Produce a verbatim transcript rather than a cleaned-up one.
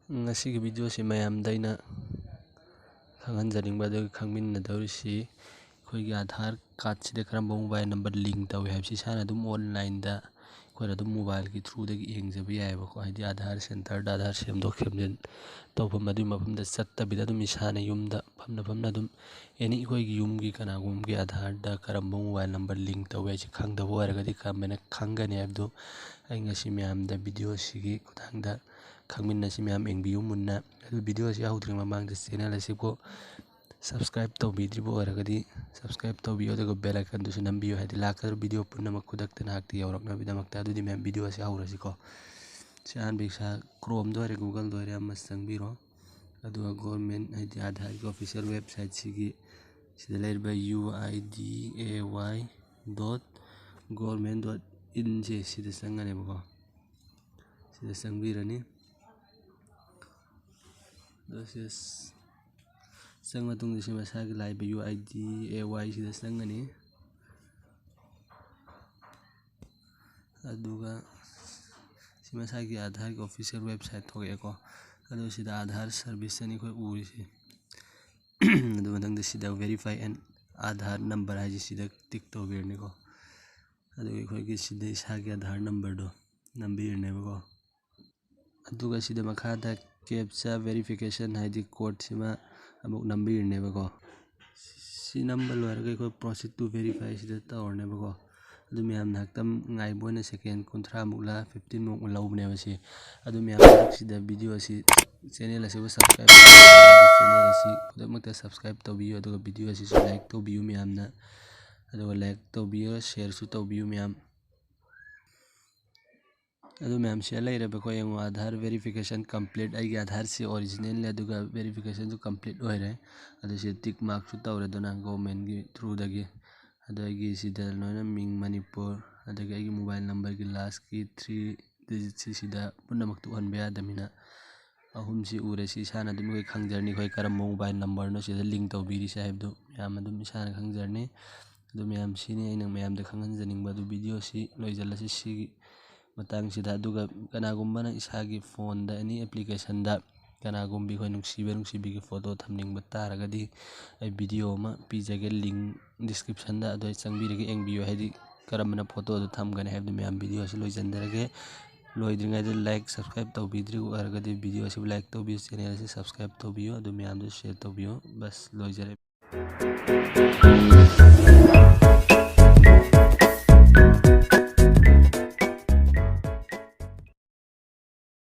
ꯉꯁꯤꯒꯤ ꯚꯤꯗꯤꯑꯣꯁꯤ ꯃꯌꯥꯝꯗ ꯑꯩꯅ ꯈꯪꯍꯟꯖꯅꯤꯡꯕ ꯑꯗꯨꯒ ꯈꯪꯃꯤꯟꯅꯗꯧꯔꯤꯁꯤ, ꯑꯩꯈꯣꯏꯒꯤ ꯑꯥꯙꯥꯔ ꯀꯥꯔꯠꯁꯤꯗ ꯀꯔꯝꯕ ꯃꯣꯕꯥꯏꯜ ꯅꯝꯕꯔ ꯂꯤꯡ ꯇꯧꯏ ꯍꯥꯏꯕꯁꯤ ꯏꯁꯥꯅ ꯑꯗꯨꯝ ꯑꯣꯟꯂꯥꯏꯟꯗ ꯑꯩꯈꯣꯏꯅ ꯑꯗꯨꯝ ꯃꯣꯕꯥꯏꯜꯒꯤ ꯊ꯭ꯔꯨꯗꯒꯤ ꯌꯦꯡꯖꯕ ꯌꯥꯏꯑꯕꯀꯣ꯫ ꯍꯥꯏꯗꯤ ꯑꯥꯙꯥꯔ ꯁꯦꯟꯇꯔꯗ, ꯑꯥꯙꯥꯔ ꯁꯦꯝꯗꯣꯛ ꯁꯦꯝꯖꯤꯟ ꯇꯧꯐꯝ ꯑꯗꯨꯒꯤ ꯃꯐꯝꯗ ꯆꯠꯇꯕꯤꯗ ꯑꯗꯨꯝ ꯏꯁꯥꯅ ꯌꯨꯝꯗ ꯐꯝꯅ ꯐꯝꯅ ꯑꯗꯨꯝ ꯑꯦꯅꯤ ꯑꯩꯈꯣꯏꯒꯤ ꯌꯨꯝꯒꯤ ꯀꯅꯥꯒꯨꯝꯕꯒꯤ ꯑꯥꯙꯥꯔꯗ ꯀꯔꯝꯕ ꯃꯣꯕꯥꯏꯜ ꯅꯝꯕꯔ ꯂꯤꯡ ꯇꯧꯏ ꯍꯥꯏꯁꯤ ꯈꯪꯗꯕ ꯑꯣꯏꯔꯒꯗꯤ ꯀꯔꯝꯍꯥꯏꯅ ꯈꯪꯒꯅꯤ ꯍꯥꯏꯕꯗꯨ ꯑꯩ ꯉꯁꯤ ꯃꯌꯥꯝꯗ ꯚꯤꯗꯤꯑꯣꯁꯤꯒꯤ ꯈꯨꯠꯊꯥꯡꯗ ꯈꯪꯃꯤꯟꯅꯁꯤ꯫ ꯃꯌꯥꯝ ꯌꯦꯡꯕꯤꯌꯨ ꯃꯨꯟꯅ꯫ ꯑꯗꯨ ꯚꯤꯗꯤꯑꯣꯁꯤ ꯍꯧꯗ꯭ꯔꯤꯉꯩ ꯃꯃꯥꯡꯗ ꯆꯦꯅꯦꯜ ꯑꯁꯤꯕꯨ ꯁꯕꯁꯀ꯭ꯔꯥꯏꯕ ꯇꯧꯕꯤꯗ꯭ꯔꯤꯕ ꯑꯣꯏꯔꯒꯗꯤ ꯁꯕꯁꯀ꯭ꯔꯥꯏꯕ ꯇꯧꯕꯤꯌꯨ, ꯑꯗꯨꯒ ꯕꯦꯜ ꯑꯥꯏꯀꯟꯗꯨꯁꯨ ꯅꯝꯕꯤꯌꯨ꯫ ꯍꯥꯏꯗꯤ ꯂꯥꯛꯀꯗꯧꯔꯤꯕ ꯚꯤꯗꯤꯑꯣ ꯄꯨꯝꯅꯃꯛ ꯈꯨꯗꯛꯇ ꯅꯍꯥꯛꯇ ꯌꯧꯔꯛꯅꯕꯒꯤꯗꯃꯛꯇ꯫ ꯑꯗꯨꯗꯤ ꯃꯌꯥꯝ ꯚꯤꯗꯤꯑꯣ ꯑꯁꯤ ꯍꯧꯔꯁꯤꯀꯣ꯫ ꯁꯤ ꯑꯍꯥꯟꯕꯒꯤ ꯏꯁꯥ ꯀ꯭ꯔꯣꯝꯗ ꯑꯣꯏꯔꯦ, ꯒꯨꯒꯜꯗ ꯑꯣꯏꯔꯦ, ꯑꯃ ꯆꯪꯕꯤꯔꯣ꯫ ꯑꯗꯨꯒ ꯒꯣꯔꯃꯦꯟ, ꯍꯥꯏꯗꯤ ꯑꯥꯙꯥꯔꯒꯤ ꯑꯣꯐꯤꯁꯤꯌꯦꯜ ꯋꯦꯕꯁꯥꯏꯠꯁꯤꯒꯤ ꯁꯤꯗ ꯂꯩꯔꯤꯕ U I D A I dot government dot ꯏꯟꯁꯦ ꯁꯤꯗ ꯆꯪꯒꯅꯦꯕꯀꯣ꯫ ꯁꯤꯗ ꯆꯪꯕꯤꯔꯅꯤ꯫ ꯑꯗꯣ ꯁꯤꯗ ꯆꯪꯉ ꯃꯇꯨꯡꯗ ꯁꯤ ꯃꯁꯥꯒꯤ ꯂꯥꯛꯏꯕ ꯌꯨ ꯑꯥꯏ ꯗꯤ ꯑꯦ ꯋꯥꯏ ꯁꯤꯗ ꯆꯪꯒꯅꯤ꯫ ꯑꯗꯨꯒ ꯁꯤ ꯃꯁꯥꯒꯤ ꯑꯥꯙꯥꯔꯒꯤ ꯑꯣꯐꯤꯁꯤꯌꯦꯜ ꯋꯦꯕꯁꯥꯏꯠ ꯊꯣꯛꯂꯛꯑꯦꯀꯣ꯫ ꯑꯗꯣ ꯁꯤꯗ ꯑꯥꯙꯥꯔ ꯁꯥꯔꯚꯤꯁ ꯑꯅꯤ ꯑꯩꯈꯣꯏ ꯎꯔꯤꯁꯦ꯫ ꯑꯗꯨ ꯃꯊꯪꯗ ꯁꯤꯗ ꯚꯦꯔꯤꯐꯥꯏ ꯑꯦꯟ ꯑꯥꯙꯥꯔ ꯅꯝꯕꯔ ꯍꯥꯏꯁꯦ ꯁꯤꯗ ꯇꯤꯛ ꯇꯧꯕꯤꯔꯅꯤꯀꯣ꯫ ꯑꯗꯨꯒ ꯑꯩꯈꯣꯏꯒꯤ ꯁꯤꯗ ꯏꯁꯥꯒꯤ ꯑꯥꯙꯥꯔ ꯅꯝꯕꯔꯗꯣ ꯅꯝꯕꯤꯔꯅꯦꯕꯀꯣ꯫ ꯑꯗꯨꯒ ꯁꯤꯗ ꯃꯈꯥꯗ ꯀꯦꯞꯆꯥ ꯚꯦꯔꯤꯐꯤꯀꯦꯁꯟ ꯍꯥꯏꯗꯤ ꯀꯣꯠꯁꯤꯃ ꯑꯃꯨꯛ ꯅꯝꯕꯤꯔꯅꯦꯕꯀꯣ꯫ ꯁꯤ ꯅꯝꯕ ꯂꯣꯏꯔꯒ ꯑꯩꯈꯣꯏ proceed to verify ꯁꯤꯗ ꯇꯧꯔꯅꯦꯕꯀꯣ꯫ ꯑꯗꯨ ꯃꯌꯥꯝ ꯉꯥꯏꯍꯥꯛꯇꯪ ꯉꯥꯏꯕ ꯑꯣꯏꯅ ꯁꯦꯀꯦꯟ ꯀꯨꯟꯊ꯭ꯔꯥꯃꯨꯛꯂ ꯐꯤꯐꯇꯤꯟꯃꯨꯛ ꯂꯧꯕꯅꯦꯕ ꯁꯤ꯫ ꯑꯗꯨ ꯃꯌꯥꯝ ꯃꯔꯛꯁꯤꯗ ꯚꯤꯗꯤꯑꯣ ꯑꯁꯤ, ꯆꯦꯅꯦꯜ ꯑꯁꯤꯕꯨ ꯁꯕꯁꯀ꯭ꯔꯥꯏꯕ ꯇꯧꯕꯤꯌꯨ, ꯆꯦꯅꯦꯜ ꯑꯁꯤ ꯈꯨꯗꯛꯃꯛꯇ ꯁꯕꯁꯀ꯭ꯔꯥꯏꯕ ꯇꯧꯕꯤꯌꯨ, ꯑꯗꯨꯒ ꯚꯤꯗꯤꯑꯣ ꯑꯁꯤꯁꯨ ꯂꯥꯏꯛ ꯇꯧꯕꯤꯌꯨ ꯃꯌꯥꯝꯅ꯫ ꯑꯗꯨꯒ ꯂꯥꯏꯛ ꯇꯧꯕꯤꯌꯨ, ꯁꯤꯌꯔꯁꯨ ꯇꯧꯕꯤꯌꯨ ꯃꯌꯥꯝ꯫ ꯑꯗꯨ ꯃꯌꯥꯝ ꯁꯤꯗ ꯂꯩꯔꯦꯕꯀꯣ꯫ ꯌꯦꯡꯉꯣ, ꯑꯥꯙꯥꯔ ꯚꯦꯔꯤꯐꯤꯀꯦꯁꯟ ꯀꯝꯄ꯭ꯂꯤꯠ, ꯑꯩꯒꯤ ꯑꯥꯙꯥꯔꯁꯤ ꯑꯣꯔꯤꯖꯤꯅꯦꯜꯅꯤ, ꯑꯗꯨꯒ ꯚꯦꯔꯤꯐꯤꯀꯦꯁꯟꯁꯨ ꯀꯝꯄ꯭ꯂꯤꯠ ꯑꯣꯏꯔꯦ꯫ ꯑꯗꯨ ꯁꯤꯗ ꯇꯤꯛ ꯃꯥꯔꯛꯁꯨ ꯇꯧꯔꯦꯗꯅ ꯒꯣꯔꯃꯦꯟꯒꯤ ꯊ꯭ꯔꯨꯗꯒꯤ꯫ ꯑꯗꯣ ꯑꯩꯒꯤ ꯁꯤꯗ ꯂꯣꯏꯅ ꯃꯤꯡ ꯃꯅꯤꯄꯨꯔ, ꯑꯗꯒꯤ ꯑꯩꯒꯤ ꯃꯣꯕꯥꯏꯜ ꯅꯝꯕꯔꯒꯤ ꯂꯥꯁꯀꯤ ꯊ꯭ꯔꯤ ꯗꯤꯖꯤꯠꯁꯤ ꯁꯤꯗ ꯄꯨꯝꯅꯃꯛꯇ ꯎꯍꯟꯕ ꯌꯥꯗꯕꯅꯤꯅ꯫ ꯑꯍꯨꯝꯁꯤ ꯎꯔꯦ, ꯁꯤ ꯏꯁꯥꯅ ꯑꯗꯨꯝ ꯑꯩꯈꯣꯏ ꯈꯪꯖꯔꯅꯤ ꯑꯩꯈꯣꯏ ꯀꯔꯝꯕ ꯃꯣꯕꯥꯏꯜ ꯅꯝꯕꯔꯅꯣ ꯁꯤꯗ ꯂꯤꯡ ꯇꯧꯕꯤꯔꯤꯁꯦ ꯍꯥꯏꯕꯗꯨ ꯃꯌꯥꯝ ꯑꯗꯨꯝ ꯏꯁꯥꯅ ꯈꯪꯖꯔꯅꯤ꯫ ꯑꯗꯨ ꯃꯌꯥꯝ ꯁꯤꯅꯤ ꯑꯩꯅ ꯃꯌꯥꯝꯗ ꯈꯪꯍꯟꯖꯅꯤꯡꯕ꯫ ꯑꯗꯨ ꯚꯤꯗꯤꯑꯣꯁꯤ ꯂꯣꯏꯁꯤꯜꯂꯁꯤ꯫ ꯁꯤꯒꯤ ꯃꯇꯥꯡꯁꯤꯗ꯫ ꯑꯗꯨꯒ ꯀꯅꯥꯒꯨꯝꯕꯅ ꯏꯁꯥꯒꯤ ꯐꯣꯟꯗ ꯑꯦꯅꯤ ꯑꯦꯄ꯭ꯂꯤꯀꯦꯁꯟꯗ ꯀꯅꯥꯒꯨꯝꯕꯤ ꯑꯩꯈꯣꯏ ꯅꯨꯡꯁꯤꯕ ꯅꯨꯡꯁꯤꯕꯤꯒꯤ ꯐꯣꯇꯣ ꯊꯝꯅꯤꯡꯕ ꯇꯥꯔꯒꯗꯤ ꯑꯩ ꯚꯤꯗꯤꯑꯣ ꯑꯃ ꯄꯤꯖꯒꯦ, ꯂꯤꯡ ꯗꯤꯁꯀ꯭ꯔꯤꯞꯁꯟꯗ, ꯑꯗꯨ ꯑꯩ ꯆꯪꯕꯤꯔꯒ ꯌꯦꯡꯕꯤꯌꯨ, ꯍꯥꯏꯗꯤ ꯀꯔꯝꯕꯅ ꯐꯣꯇꯣꯗꯨ ꯊꯝꯒꯅꯤ ꯍꯥꯏꯕꯗꯨ꯫ ꯃꯌꯥꯝ, ꯚꯤꯗꯤꯑꯣ ꯑꯁꯤ ꯂꯣꯏꯁꯤꯟꯖꯔꯒꯦ꯫ ꯂꯣꯏꯗ꯭ꯔꯤꯉꯩꯗ ꯂꯥꯏꯛ, ꯁꯕꯁꯀ꯭ꯔꯥꯏꯕ ꯇꯧꯕꯤꯗ꯭ꯔꯤꯕ ꯑꯣꯏꯔꯒꯗꯤ ꯚꯤꯗꯤꯑꯣ ꯑꯁꯤꯕꯨ ꯂꯥꯏꯛ ꯇꯧꯕꯤꯌꯨ, ꯆꯦꯅꯦꯜ ꯑꯁꯤ ꯁꯕꯁꯀ꯭ꯔꯥꯏꯕ ꯇꯧꯕꯤꯌꯨ, ꯑꯗꯨ ꯃꯌꯥꯝꯗꯨ ꯁꯤꯌꯔ ꯇꯧꯕꯤꯌꯨ꯫ ꯕꯁ, ꯂꯣꯏꯖꯔꯦ꯫